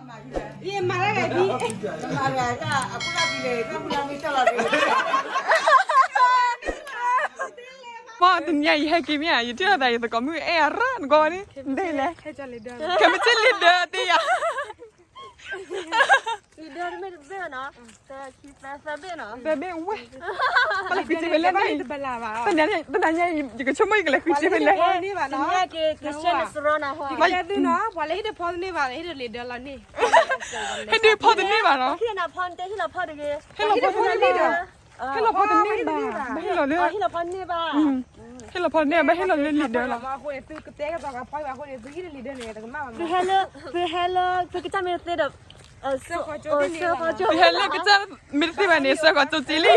မ့ၢ်တနံၤညါယဟဲက့ၤမ့ၢ်ဧါ, ယထံၣ်လိာ်သးယသကိးမုၣ်အဲၣ်အရၢနဂီၢ်န့ၣ်, ဒ်လဲၣ်, ခဲမုၢ်ဆ့ၣ်လံဒၢတ့ၢ်ယၤ, သၢဘ့ၣ်ဝဲ, ပလဲၤဃုစ့ဖဲလဲၣ်, တနံၤညါယကဆိကမိၣ်ယကလဲၤဃုစ့ဖဲလဲၣ်, ပှၤလၢဟ့ၣ်ဒၣ်ဖီတန့ၢ်ဘၣ်, ဟ့ၣ်ဒၣ်ဖီတန့ၢ်ဘၣ်နီၤ, ဟ့ၣ်လီၤဖီတန့ၢ်ဘၣ်, ဟ့ၣ်လီၤဖီတန့ၢ်ဘၣ်, ဘၣ်ဟ့ၣ်လီၤလၢ, ဟ့ၣ်လီၤဖီတန့ၢ် ဘၣ်ဟ့ၣ်လီၤလၢလံာ်ဒၢလီၤ, သုဟဲလၢ, သုဟဲလၢ, သုကစၢ်မ့ၢ်တသ့ဒီး, သုဟဲလၢကစၢ်မ့ၢ်တသ့ဘၣ်န့ၣ် စၢဃီၤကၠိက့လံ,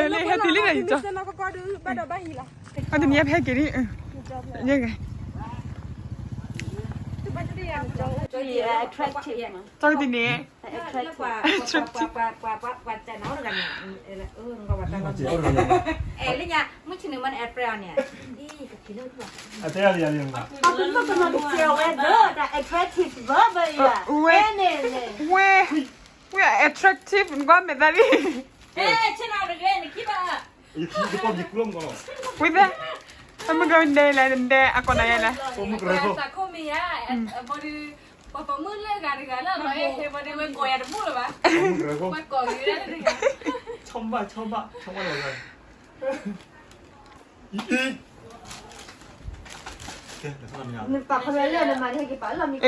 လၢဟဲတုၤလံဒီး, တနံၤညါဖဲက့ၤဒ်, တနံၤညါ, ဝဲ, ဝဲ, attractive နကွၢ်မဲာ်သးလံ, ဝဲသ့ၣ်, အမုၢ်ကန့ၣ်လဲၣ်, နတဲအကိးနၤယဲလဲၣ်, ပှၤပိာ်မုၣ်လၢဂၤတဂၤလၢအလီၤအဲၣ်ဟဲဘၣ်ဒီး ဝဲကိးယၤတဘူၣ်လၢၤဘၣ်, ဝဲကိးဂ့ၤဒၣ်လၢတဂၤ, အ့, အခီၣ်တပၤန့ၣ် နကွၢ်ဒ်, ယဆိကမိၣ်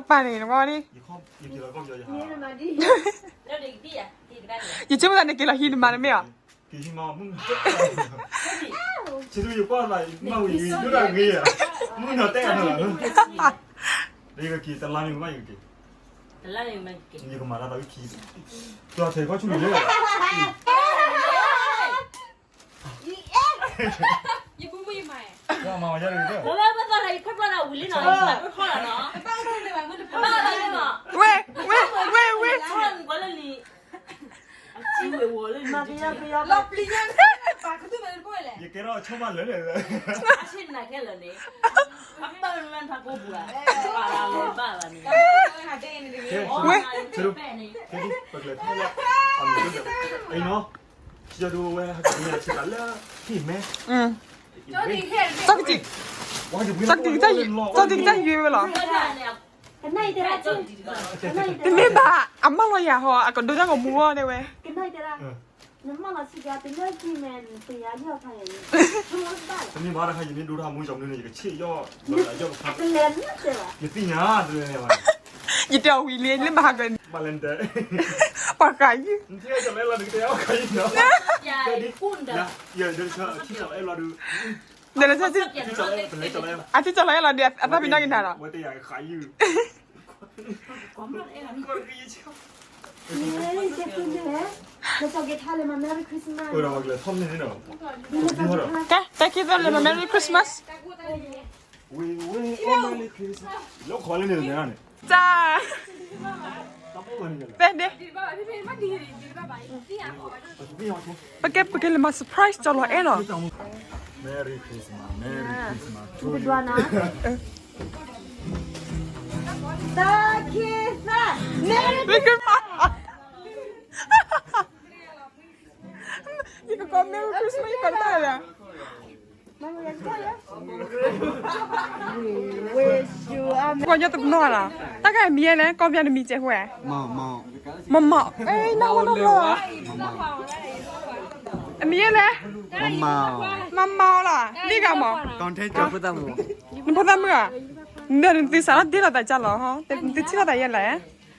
သးန့ၣ်က့ၤလီၤဟံးနမၤတမ့ၢ်ဧါ, ဝဲ, ဝဲ, ဝဲ, ဝဲ, ဝဲ, ဝဲ, ကစၢ်ယွၤဝဲလီၤ, တမ့ၢ်ဘၣ်, အမၢလီၤယၤဟီ အကဒိတၢ်ဂီၤမူဂီၢ်န့ၣ်ဝဲ, တမ့ၢ်ဘၣ်, တမ့ၢ်ဘၣ်တခါ ယမ့ၢ်ဒိတၢ်မူကီၤမနုၤန့ၣ် ယကဆ့ၣ်ယီၣ်လီၤယၤယီၣ်တခါ, ယသ့ၣ်ညါတလဲၤဘၣ်, ယတဲအီၤဝံၤလံ လၢမဟါကၢန့ၣ်, ပှၤဃးယုၢ်, အထံၣ်ကၠီၤလီၤအဲၣ်လီၤဒီး အသးပ့ၤနီၣ်က့ၤနၤလီၤ, တၢ်ခံသ့လဲၤမၤ Merry Christmas, တၢ်, တဲဒ့, ပကဲ ပကဲလဲၤမၤ surprise ကၠီၤလီၤအဲၣ်လီၤ, ယကကိး Merry Christmas ယကတၢၢ်လၢ ပှၤညီတပနီၣ်လီၤ, တၢ်ကမံၤယဲလဲၣ်, ကီၢ်ပယီၤနမံၤစဲးဃိဝဲ, မမ, နအိၣ်နီၢ်လီၤ, အမံၤယဲလဲၣ်, မမလီၤ, လံဂၤမး, နဖိသၣ်မုၣ်ဧါ, နသုစးထီၣ်တ့ၢ်လီၤသးကၢ်လီၤ, နသုထံၣ်လီၤသးယဲလဲၣ်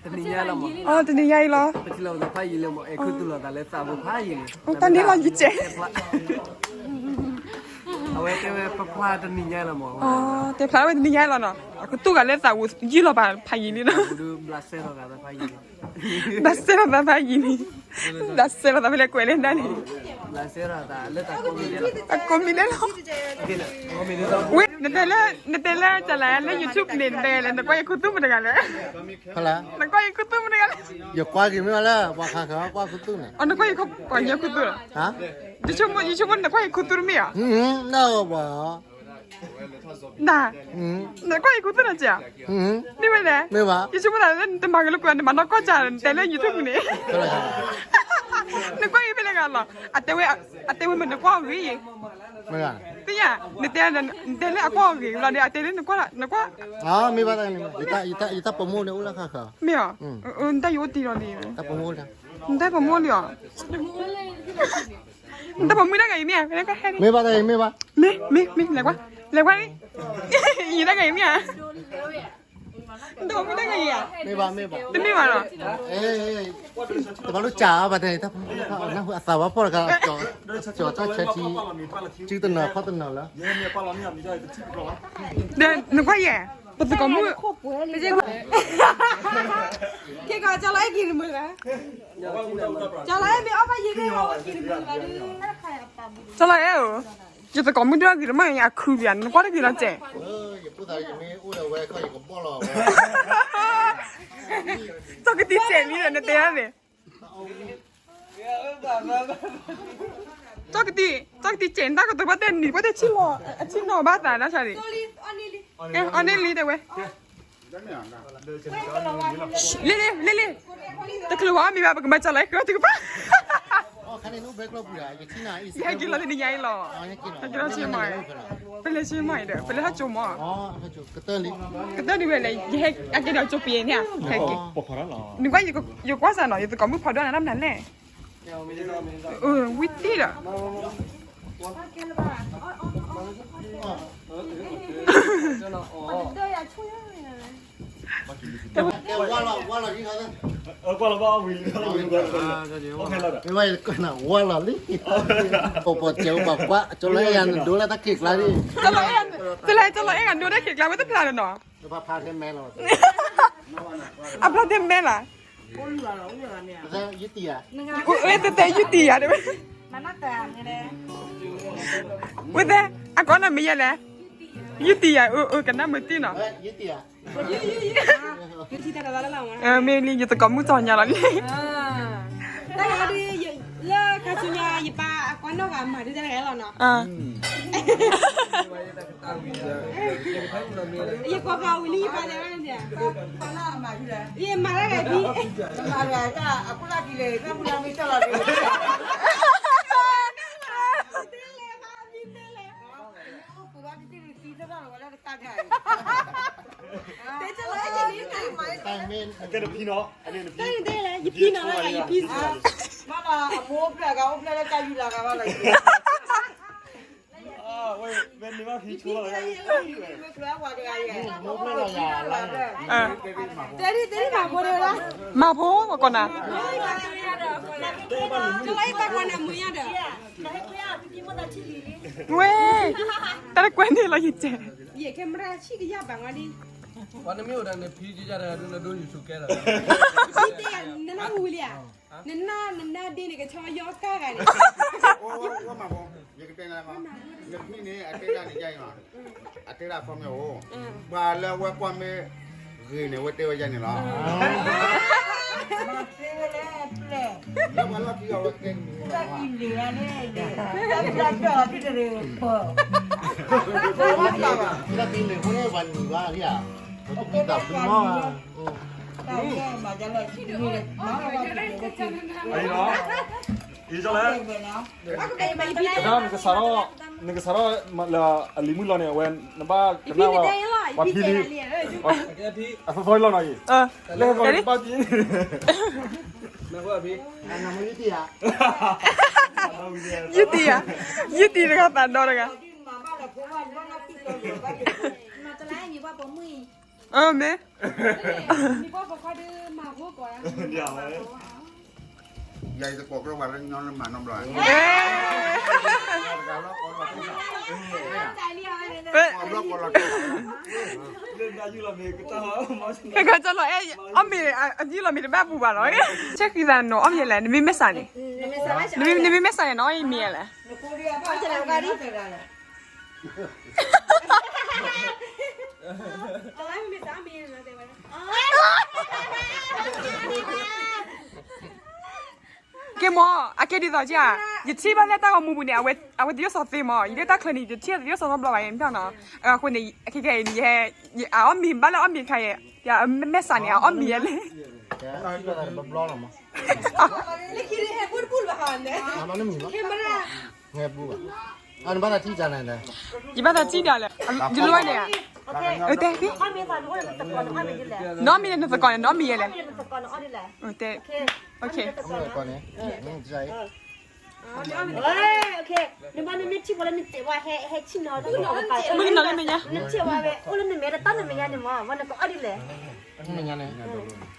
တနံၤညါအံၤလီၤ, တနံၤညါအံၤလီၤ, တၢ်န့ၣ်လီၤယကဲ, အဝဲတဲဝဲပဖျါတနံၤညါလီၤမး, တဲဖျါဝဲတနံၤညါလီၤနီၤ, အကတူၢ်ဂၤလၢသးဝူယံၢ်လီၤပာ်ဖးယံၤလံနီၤ, ဘျးစဲလီၤသးဖးယံၤလံ, ဘျးစဲလီၤသးဖဲလဲၣ်ကွဲးလၢဒၣ်န့ၣ်, အကိးမံၤန့ၣ်လီၤ, ဝဲ, နတဲလၢ, နတဲလၢကလၤလၢ YouTube န့ၣ် နတဲလဲၣ်, နကွၢ်ယခူသူၣ်မတဂၤလဲၣ် နကွၢ်ယခူသူၣ်မတဂၤလဲၣ်, ယကွၢ်က့ၤမ့ၢ်လၢ ပှၤခါခါကွၢ်ခူသူၣ်န့ၣ်, နကွၢ်ယခူသူၣ်လီၤ, ယဆိကမိၣ်နကွၢ်ယခူသူၣ်တမ့ၢ်ဧါ, နဘၣ်, နကွၢ်ယကူသ့ၣ်နီၤစ့ၢ်, မ့ၢ်ဝဲလဲၣ်, မ့ၢ်ဘၣ်, ယဆိကမိၣ်သးလၢနတမၤက့ၤလိာ်ကွဲ နမၤနီၢ်ကီၢ်ကၢ် နတဲလၢ YouTube န့ၣ်, နကွၢ်အံၤဖဲလဲၣ်ဂၤလီၤ, အတဲဝဲ, အတဲဝဲမ့ၢ်နကွၢ်အဂ့ၤ, သ့ၣ်ညါ, နတဲ, နတဲလၢအကွၢ်အဂ့ၤလီၤဒီး အတဲလၢနကွၢ်, နကွၢ်, မ့ၢ်ဘၣ်, ယတၢ်ပိာ်မုၣ်န့ၣ်အိၣ်လၢဃၣ်ဃၣ်, မ့ၢ်အီၤ, နတၢ်ယိအိၣ်တံၢ်လီၤလံ, နတၢ်ပိာ်မုၣ်လံအီၤ နတၢ်ပိာ်မုၣ်တဂၤအံၤမ့ၢ်, မ့ၢ်ဘၣ်တဂၤအံၤမ့ၢ်ဘၣ်, မ့ၢ်မ့ၢ်မ့ၢ်လဲၤကွၢ်, လဲၤကွၢ်, ယတဂၤအံၤမ့ၢ်ဧါ, နတၢ်ပိာ်မုၣ်တဂၤအံၤဧါ, မ့ၢ်ဘၣ်မ့ၢ်ဘၣ်, တမ့ၢ်ဘၣ်နီၤ, တဘၣ်လိၣ်စးဘၣ်တဂၤအံၤ, အသးဝါဖှီၣ်တဂၤ, ကၠီၤတၢ်ဆၢထံ, စုတနီၤခီၣ်တနီၤလၢ နကွၢ်ယဲ, ပသကိးမုၣ်, ကကီး ကၠီလီၤအဲၣ်က့ၤတမုာ်ဘၣ်, ကၠီလီၤအဲၣ်မ့ၢ်အီၣ်ဘၣ်ယဲၢ်က့ၤတမုာ်ဘၣ်, ကၠီလီၤအဲၣ်ဧၢ, ယသကိးမုၣ်ဒိၣ်ဂ့ၤတမုာ် အခုဘၣ် နကွၢ်တဂ့ၤလီၤစဲး, တၢ်ကတံၢ်စဲးလံဒီး နတဲဒၣ်န့ၣ် တၢ်ကတံၢ်, တၢ်ကတံၢ်စဲး နတၢ်ကတိၤဘၣ်တဲနံၤ ဘၣ်တဲဆံၣ်လီၤ, အဆံၣ်နီၤဘၣ်သးနၢ်ဆါန့ၣ်, အီၣ်န့ၢ်လံတဲဝဲ, လ့လ့လ့လ့, တချုးဝဲအီၣ်မ့ၤဘၣ် ပကမၤစၢၤလၢကီၢ်တကပၤ, ယဟဲက့ၤလီၤတနံၤညါအံၤလီၤ, ဟဲက့ၤလီၤဆ့မီၤ, ပလဲၤဆ့မီၤအံၤဒီး ပလဲၤထီၣ်ကၠိမီၤ, ကတၢၢ်ဒံးဝဲလဲၣ်, ယဟဲအက့ၤဒီးကၠိပယဲၢ်န့ၣ်, နကွၢ် ယကွၢ်စးနီၤ ယသကိးမုၣ်ဖးဒိၣ်နၤ နမနုၤလဲၣ်, ဝံၤတံၢ်ဒီး ဝါလီၤလံ, ပှၤပှၤစဲးပှၤကွၢ် ကၠီလီၤအဲၣ်ယၤနဒိလၢတၢ်ခံးကျါဒံး, ကၠီလီၤအဲၣ်ယၤနဒိလၢတၢ်ခံးကျါဝဲတဖျါလၢၤနီၤ, အဖျါထဲမဲလၢ်, တဲတဲယုၢ်တံၢ်ယၤ, ဝဲတဲ, အကိးနၤမ့ၢ်ယဲလဲၣ်, ယုၢ်တံၢ်ယၤ, အကနၣ်မုာ်တံၢ်နီၤ မ့ၢ်လံ ယသကိးမုၣ်ထီၣ်ညါလီၤလံ, တၢ်လၢခါဆူညါ ယပၢ်အကွၢ်နီၣ်ဂၤမၤဒုးတၢ်တဂၤလီၤနီၤ, ယကွၢ်ဃီဝံၤလံ ယပၢ်တဲဝဲန့ၣ်, ယမၤတၢ်ဂၤဒ်, ကဲတဖံနီၤ, ယဖံနီၤ, ယဖံနီၤ, မၤဖိကကိးနၤ, ဝဲ, တၢ်တကွဲန့ၣ်လီၤယတဲ, ယကဲမရဆံကယၢ်ဘၣ်ဝါဒံ, ပှၤနမ့ၢ်အိၣ်ဒီးနဖံကယၢ်တဂၤဒုး နဒိယူၤဆူကဲလီၤ, နနၢ်ဟူလံဧါ, နနၢ်ဒ့န့ၣ် ကဆီယီၤကၢ်ဂၤန့ၣ်, ယကတဲနၤ, နဖံန့ၣ် အတဲဒၣ်န့ၣ်ယါအံၤ, အတဲဒၣ်ခီမ့ၢ်အိၣ်, ပှၤလၢအဝဲကွၢ်မ့ၢ်ဂ့ၤန့ၣ် အဝဲတဲဝဲယါန့ၣ်လီၤ, လၢပှၤလီၢ်ခံဂၤဝဲတဲန့ၣ်လီၤ, လၢပှၤလီၢ်ခံဂၤဝဲတဲန့ၣ်လီၤ, ပှၤနုၤဘၣ်ဧါ, အံၤလီၤ, အံၤလီၤ, နကစးထီၣ်, နကစးထီၣ်လၢအလံၤမုၣ်လီၤန့ၣ် အဝဲနဘၣ်ကနၣ်ဝဲ, ပှၤဖံလံ, အဖီဖီလီၤနီၤအံၤ, လၢဟဲကီးနဘၣ်ဖံ, ယုၢ်တံၢ်ဧါ, ယုၢ်တံၢ်တဂၤသးဒီတဂၤ, အၢ မ့ၢ်, ယသကိးကြၢးပှၤလၢညီနုၢ်မၤနီတဘျီ, ကဲကီးလီၤအဲၣ်, အီၣ်မ့ၤ, အယုၢ်လီၤမ့ၤတဘၣ်ပူၤဘၣ်လီၤ, ဆဲဃံသးနီၤ အီၣ်မ့ၤလဲၣ်, နမ့ၢ်မဲာ်ဆှးန့ၣ်, နမ့ၢ်မဲာ်ဆှးန့ၣ်နီၤ အီၣ်မ့ၤလဲၣ် အ ကဲမၢ်, အကဲဒ်သိးက, ယထံၣ်ဘၣ်လၢတၢ်ဂီၤမူပူၤန့ၣ်, အဝဲသယိၣ်စီၤသ့မၢ်, ယဒၣ်တၢ်ချၢန့ၣ် ယထံၣ်သယိၣ်စီၤနီတဘျီဘၣ်နီၤ. အဃိန့ၣ် ခဲခဲအံၤန့ၣ် ယအီၣ်မ့ၤဘၣ်လၢအီၣ်မ့ၤခါအံၤ, ယမဲာ်ဆှးန့ၣ် အအီၣ်မ့ၤအလဲၣ်. ယဘၣ်သးထံၣ်တၢ်လဲၣ်, ယလိၣ်န့ၣ်, တဲ, နအီၣ်မ့ၤလၢနသကိးန့ၣ် နအီၣ်မ့ၤယဲလဲၣ်. တဲ, နမ့ၢ်ထံၣ်ဝဲလၢနတဲဝဲဟဲဆံၣ်နီၤ, မုၢ်ကနီၤလၢမဲာ်ညါ, မဲာ်ညါန့ၣ်,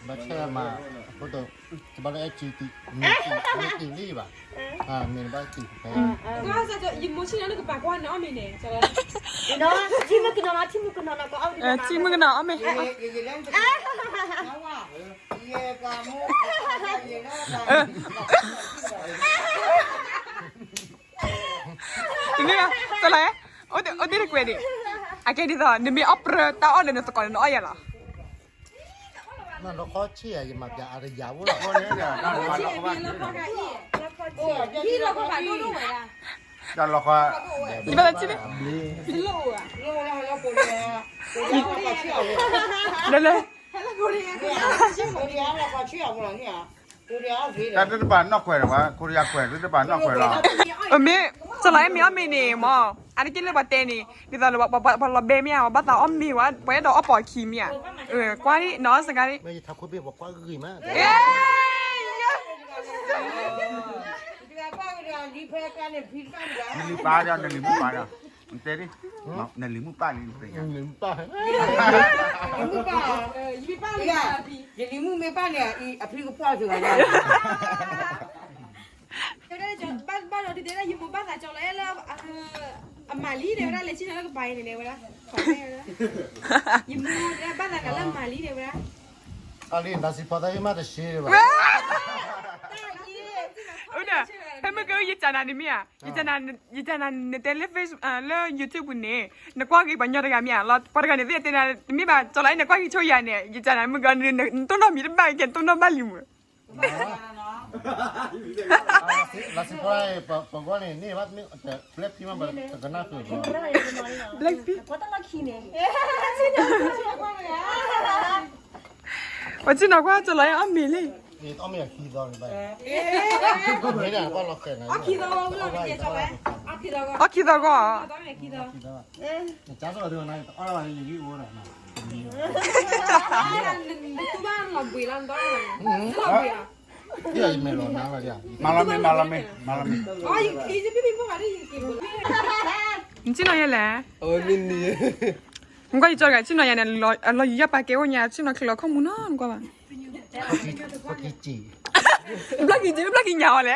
ဘၣ်ဆၣ်မၤအဃိတ, တဘၣ်လၢအဲၣ်ကံ, မ့ၢ်တံၢ်လံဘၣ်, မ့ၢ်ဘၣ်တံၢ်ဖဲ, ယမိၢ်ဆံၣ်နီၤနကပာ်ကွၢ်နအီၣ်မ့ၤန့ၣ်, ထံမုၢ်ကနီၤ, ထံမုၢ်ကနီၤအီၣ်မ့ၤ, တမ့ၢ်, တလၢ, အိၣ်ဒ့တကွဲးဒံး, အကဲဒ်သိး နမ့ၢ်အီၣ်ပြၢတၢ်အီၣ်လၢနသကိးန့ၣ် နအီၣ်ယၤလီၤ. နလီခီဆံၣ်ယၤ ယမၤပျးအတယၤအိၣ်လီၤ. ယဘၣ်သးထံၣ်န့ၣ်, လၢလၢ တၢ်တဘၣ်နီၣ်ခွဲးဒီးဝဲ, ခိရံယါခွဲး တဘၣ်နီၣ်ခွဲးလီၤ. မ့ၢ်, ကၠီလီၤအဲၣ်မ့ၢ်အီၣ်မ့ၤန့ၣ်မၢ်, အါတက့ၢ်လၢပှၤတဲန့ၣ်, ဒ်သိးလၢပှၤလီၤဘဲမ့ၢ်ဧါ, ပှၤဘၣ်သးအီၣ်မ့ၤဝဲ, ပှၤအဲၣ်ဒိးအီၣ်ပိာ်ခံမ့ၢ်ဧါ. ကွၢ်ဒံး နီၢ်စဂၤဒံး, မ့ၢ်ယထးခိၣ်ဘ့ၣ်ပှၤကွၢ်ဂ့ၤမး, ယလံၤပၢ်ဒီး နလံၤမုၣ်ပၢ်ဒီး, နတဲဒ်, နလံၤမုၣ်ပၢ်လံ, နလံၤမုၣ်ပၢ်, ယလံၤမုၣ်မ့ၢ်ပၢ်န့ၣ် အဖံကဖီၣ်စှၤ, ဘၣ်ဒီးဒ်တဲဒၣ် ယမိၢ်ဘၣ်သးကၠီလီၤအဲၣ်လၢ အမၤလံတဲဝဲဒၣ် လဲၤဆံၣ်နီၤလၢကပၤအံၤန့ၣ်တဲဝဲဒၣ်, ယမိၢ်ဘၣ်သးကလၢမၤလံတဲဝဲဒၣ်, အလံၤ နၤစံးဖီသၣ်အံၤမးတရှ့ဘၣ်, ဖဲမုၢ်ကယကၢနၤန့ၣ်မ့ၢ်ဧါ, ယကၢနၤန့ၣ်တဲလၢ Facebook လၢ YouTube ပူၤန့ၣ်, နကွၢ်က့ၤပှၤညီတဂၤမ့ၢ်ဧါ, ပှၤတဂၤန့ၣ်သ့ၣ်တဲနၤ တမ့ၢ်ဘၣ် ကၠီလီၤအဲၣ် နကွၢ်က့ၤဆိယၤန့ၣ် ယကၢနၤမုၢ်ကီၤန့ၣ် နတိၢ်နီၣ်မံၤတဘၣ်ကဲ နတိၢ်နီၣ်ဘၣ်လံမုၢ် လၢစံးဖီ ပဂီၢ်န့ၣ် န့ၢ်ဘၣ်မ့ၢ် Blackpink မ့ၢ် ပကနၣ်ဃုာ် Blackpink ပှၤဆ့ၣ်နီၤကွၢ်ကၠီလီၤအဲၣ်အီၣ်မ့ၤလံ, အီၣ်မ့ၤအခံသီန့ၣ်ဘၣ်, အီၣ်ခံသီဂီၢ်, မၤလီၤမ့ၤ မၤလီၤမ့ၤ မၤလီၤမ့ၤ, နဆ့ၣ်နီၤယဲလဲၣ်, နကွၢ်ယကၠီတဂၤဆ့ၣ်နီၤယၤန့ၣ် အလီၤယံၤယၤပာ်ကဲအိၣ်ညါ ဆ့ၣ်နီၤချုးလီၤခီၣ်မူနီၤ နကွၢ်ဘၣ်, ဘျီၣ်ကံၤက့ၤ ဘျီၣ်ကံၤညါအီၤလဲၣ်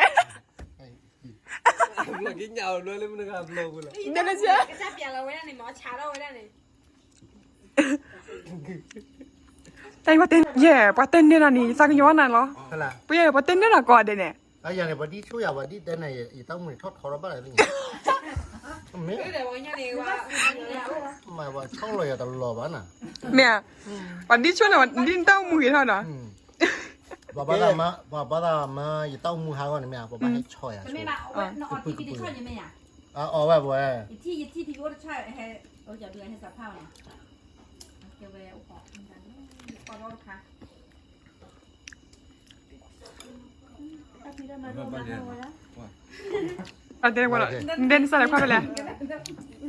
တၢ်ပှၤတဲ ယဲ ပှၤတဲနဲနၤန့ၣ် ယသးကညီၤနၤလီၤ, ပှၤတဲနဲနၤကိးဂၤဒဲးန့ၣ်, ယၤန့ၣ် ပှၤဒ်ဆိယၤ ပှၤဒ်တဲနၤ ယတၢ်အိၣ်မူန့ၣ် ထီၣ်ထီထီၣ်ဘၣ်လၢသ့ၣ်ညါ, မ့ၢ်, ပှၤဆီၣ်လီၤယၤတလီၤဘၣ်နၤ, မ့ၢ်, ပှၤဒ်ဆိန့ၣ် ဒ်နတၢ်အိၣ်မူဂ့ၤထီၣ်ဒီး ပှၤဘၣ်သးမၤ ပှၤဘၣ်သးမၤ ယတၢ်အိၣ်မူဟးဂီၢ်န့ၣ်မ့ၢ် ပှၤဘၣ်ဟဲဆီၣ်ယၤဆိ, အီၣ်ဝဲပဝဲ, နတဲနစးလဲၤခွါဖဲလဲၣ်,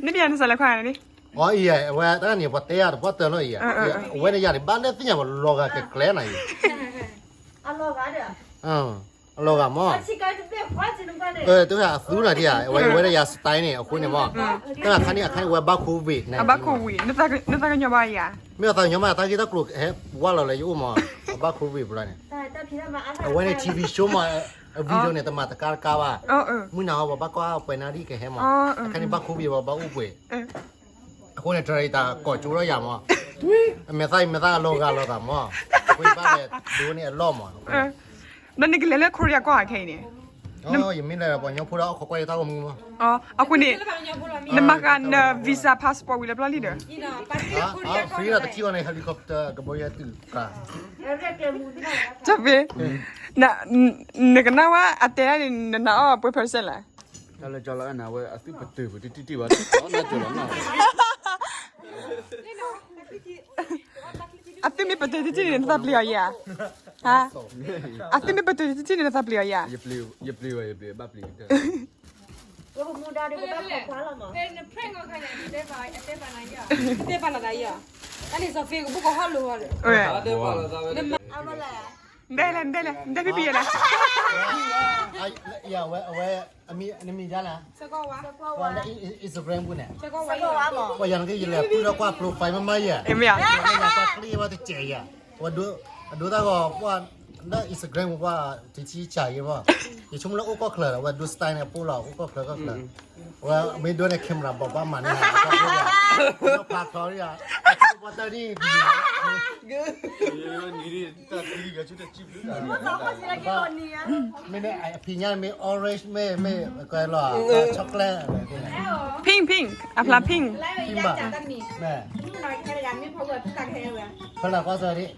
နမ့ၢ်နစးလဲၤခွါန့ၣ်, အအံၤ အဝဲတၢ်န့ၣ် ပှၤတဲယၤတပှၢ်တၢၢ်လီၤအံၤ, အဝဲန့ၣ်ယၤန့ၣ် ဘၣ်လၢသ့ၣ်ညါပှၤလီၤဂာ်ကကျဲနၤအံၤ, အလီၤဂာ်မး, တဟဲအသူနၤဒံးဧါ, အဝဲအဝဲဒၣ်ယၤ style န့ၣ် အဃိန့ၣ်မး, တၢ်အခါန့ၣ် အခါန့ၣ် ဝဲဘၣ် covid န့ၣ်, နသးကညီၤဘၣ်ယၤ, မ့ၢ်အသးကညီၤမး တၢ်ဂ့ၢ်တၢ်ကျိၤဟဲဝါလီၤလၢယအိၣ်မး, အဘၣ် covid ပူၤလီၤန့ၣ်, အဝဲန့ၣ် TV show မး, video န့ၣ် တမၤတကါတကါဘၣ်, မုၢ်နၤဟီ ပှၤဘၣ်ကွၢ်ပှဲၤနၣ်ရံၣ်ကဟဲမး, အခါန့ၣ် ဘၣ် covid ပှၤဘၣ်အိၣ်ပှဲၤ, အဃိန့ၣ် တရံးတၢ်ကိးကၠိထီၣ်ယၤမး, အမဲာ်သၣ်အံၤ မဲာ်သၣ်အလီၤဂာ်လီၤဂာ်မး, အဃိဘၣ်လဲၤဒိးန့ၢ်အလီၢ်မး, ဒီးနကလဲၤလၢ Korea ကွၢ်ခဲအံၤန့ၣ်, ယမ့ၢ်လဲၤပှၤညီဖိဒီး အခိးကွၢ်ယတၢ်ဂီၤမူမး. အဃိန့ၣ် နမၤဃာ်န visa passport ဝံၤလၢပျီလံဒီး free ဒီးတထံၣ်အီၤန့ၣ် helicopter ကဘီယူၤတုၤကါ တဖဲ နကနၣ်ဝဲအတဲဒၣ်န့ၣ် နနာ်အီၤပှဲၤ percent လဲၣ်. တၢ်လၢကၠီလၢအနၢ်ဝဲ အသုပတုာ်ပတံၢ်တံၢ်ဘၣ် အသုမ့ၢ်ပတုာ်တံၢ်တံၢ်န့ၣ် နသးပျံၤအီၤယဲၢ်ဧါ. အသုမ့ၢ်ပတုာ်တံၢ်တံၢ်န့ၣ် နသးပျံၤအီၤယဲၢ်ဧါ. ယပျံၤဝဲ ယပျံၤဘၣ်ပျံၤ ဒဲလဲၣ် ဒဲလဲၣ် ဒဲဖံဖံလဲၣ်. အဝဲ အဝဲ အမံၤ နမံၤဒ်လဲၣ်. Instagram ပူၤန့ၣ် ပှၤယၤနက့ ယလဲၤပူၤလၢကွၢ် profile မ့ၢ်မးယဲၢ် မ့ၢ်ယၤကွၢ်ချ့ဝဲတစဲးယဲၢ် အဒိတၢ်ဂီၤပှၤ လၢ Instagram ပူၤပှၤ တဆံဆၢယဲၢ်ဘၣ် ယဆိကမိၣ်လၢအိၣ်ကီၢ်ချၢဒီး အဝဲဒိ style န့ၣ် အပိၢ်လီၤ အိၣ်ကီၢ်ချၢကီၢ်ချၢ အဝဲမ့ၢ်ဒိန့ၣ် camera ဘီးဘၣ်မၤန့ၢ် ဖးထီရံၣ် ပှၤတၢ်ဒ် မ့ၢ်န့ၣ် အဖံးညါမ့ၢ် orange မ့ၢ် မ့ၢ်ကဲလီၤ chocolate pink pink အဖျါ pink ဖဲလၢကွၢ်စၢၤဒ်